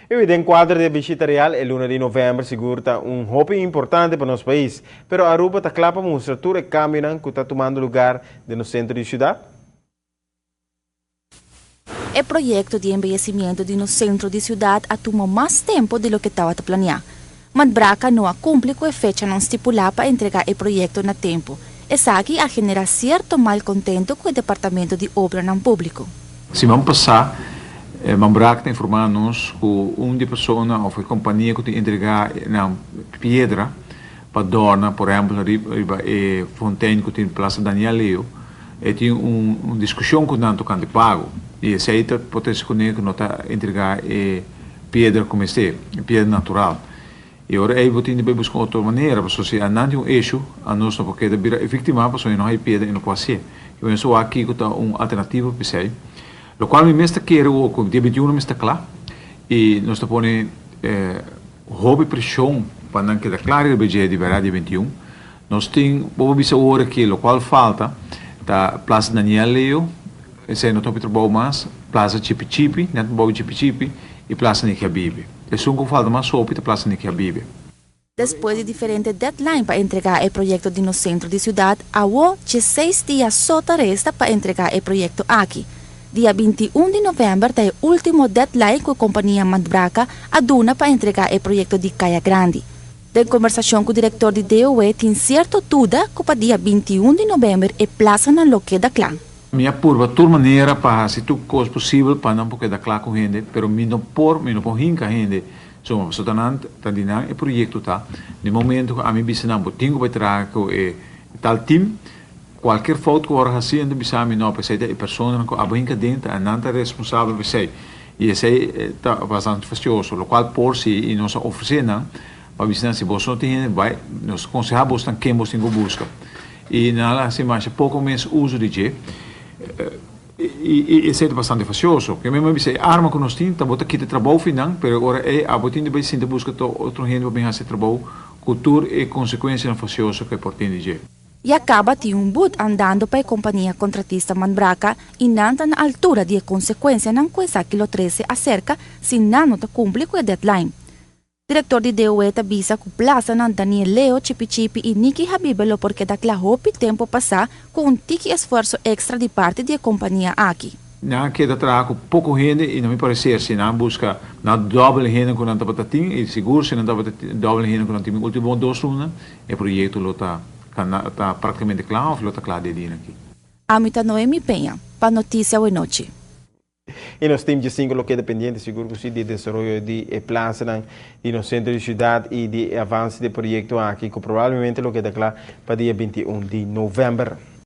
Y den cuadro di bishita real, e luna di november sigur ta un hopi importante pa nos pais. Pero Aruba ta cla pa mustra tur e cambionan cu ta tumando lugar den centro di ciudad? E proyecto di embeyecimento di nos centro di ciudad a tuma mas tempo di loke tabata planea. Mantbraca no a cumpli cu e fechanan stipula pa entrega e proyecto na tempo. Esaki a genera cierto malcontento cu e Departamento di Obranan Publico. Siman pasa, Mambraca a informa nos cu un di persona of compania cu ta entrega nan piedra pa dorna, por ehempel, riba e fontein cu tin Plaza Daniel Leo, e tin un discusion cu nan tocante pago. Y esey ta potencia cu no ta entrega e piedra como este, piedra natural. Y awor ey bo tin di busca otro manera, pasobra si nan tin un issue, anos no por keda bira victima, pasobra no hay piedra y no por haci. Y penso aki cu ta un alternativa pa esey. Lo cual mi mester kere cu dia 21 mester cla y nos ta pone hopi presion pa nan keda cla riba dia di berdad dia 21. Nos tin, bo bisa awor aki, lo cual falta, ta Plaza Daniel Leo, esey no ta trabou mas, Plaza Chipi Chipi, net bou Chipi Chipi, y Plaza Nicky Habibi. Esun cu falta mas hopi ta Plaza Nicky Habibi. Despues di diferente deadline pa entrega e proyecto di nos centro di ciudad, awo 6 dia so ta resta pa entrega e proyecto aki. Dia 21 di november ta e ultimo deadline cu e compania Mandbraca a duna pa entrega e proyecto di Caya Grandi. Den conversacion cu director di DOW tin cierto duda cu pa dia 21 di november e plazanan lo keda cla. Mi a purba tur manera pa haci tur cos posibel pa nan por keda cla cu hende, pero mi no por hinca hende. So, so tanan ta di nan e proyecto ta. Na momento cu ami bisa nan bo tin cu traha cu e tal team, cualkier fout cu wordo haci, bisa mi no, pesey e persona cu a hinca den, nan ta responsabel pesey. Y esey ta bastante fastioso, lo cual por si y nos ofrece nan, pa bisa si bo no tin, bay, nos conseha bo ken bo tin cu busca. Y nan a haci mas poco mes uso di dje. Y esey ta bastante fastioso. Cu mi bisa, arma cu nos tin, ta bo ta kita trabou final, pero awor e abo tin di bay sinta busca otro hende pa bin haci trabou, cu tur e consecuencia fastioso cu por tin di dje. Ya caba tin un boet andando pa e compania contratista Manbraca y nan ta na altura di e consecuencianan cu esaki lo trece acerca si nan no ta cumpli cu e deadline. Director di DOW ta bisa cu plazanan Daniel Leo, Chipi Chipi y Nicky Habibe lo por keda cla hopi tempo pasa cu un tiki esfuerso extra di parti di e compania aki. Nan keda traha cu poco hende y na mi parecer si nan busca nan dobel hende cu nan tabata tin y sigur si nan tabata dobel hende cu nan tin ultimo 2 luna, e proyecto lo ta practicamente cla of lo ta cla di dia aki. Ami ta Noemi Peña, pa Noticia Awe Nochi. Y nos team di 5 lo keda pendiente sigur cu di desaroyo di plaza di nos centro di ciudad y di avance di proyecto aki, cu probablemente lo keda cla pa dia 21 di november.